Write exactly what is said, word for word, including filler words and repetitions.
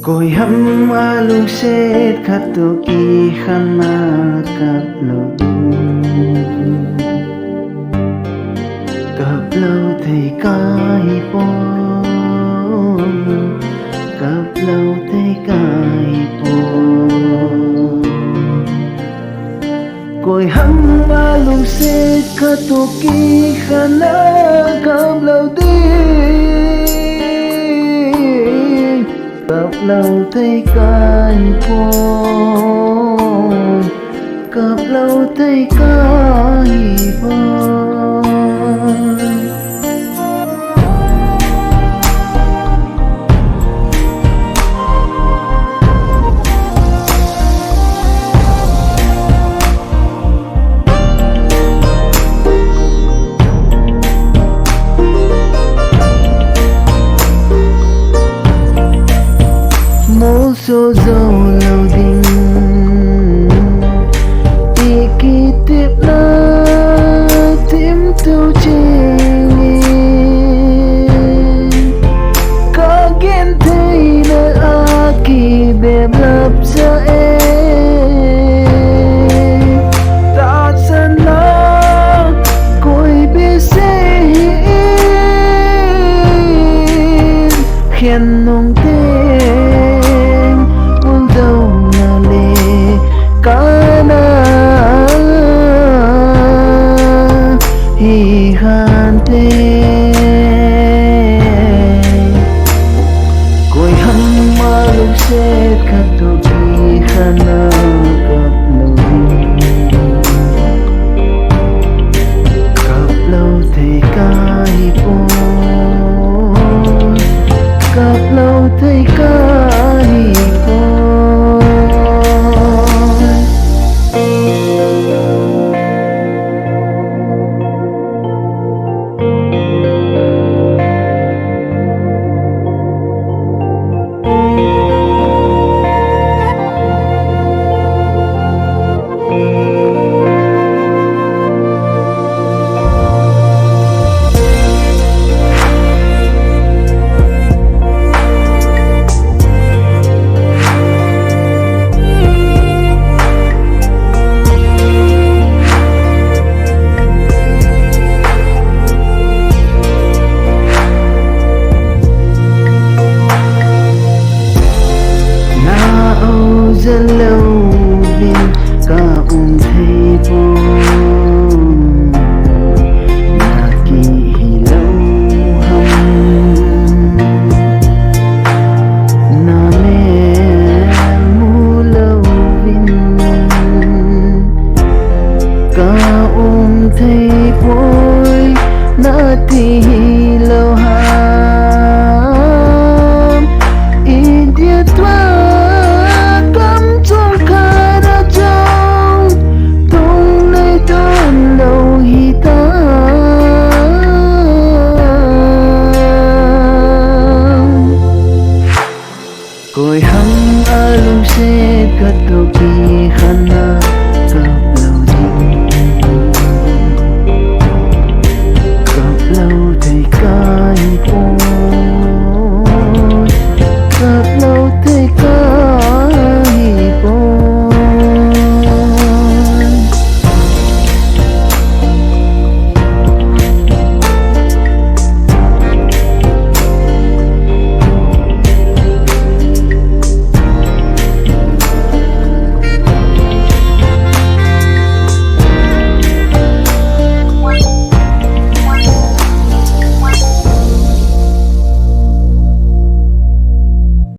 Koi hamh a lungset khat tu ki khana kaplou di. Kaplou thei kai po, kaplou thei kai po. Koi hamh a lungset khat tu ki khana kaplou di. Kaplou thei kai po, kaplou thei kai po. Mou sw zauclou ding, tiki tipna tim tu ching e. Kagentheina aki beblap sa e. Tat sana koi bi se hi in, khian nung teng uldouna le kana hi han te. Koi hamh a lungset khat tu ki khana kaplou di. Kaplou thei kai po, kaplou thei kai po. Na ou zalou bin ka um thei po, na ki hilou ham, na le mulou bin ka um thei pui, na ti hilou ham. India tua kam chung khat na chung tung nei tunlou hi ta. Koi hamh a lungset khat tu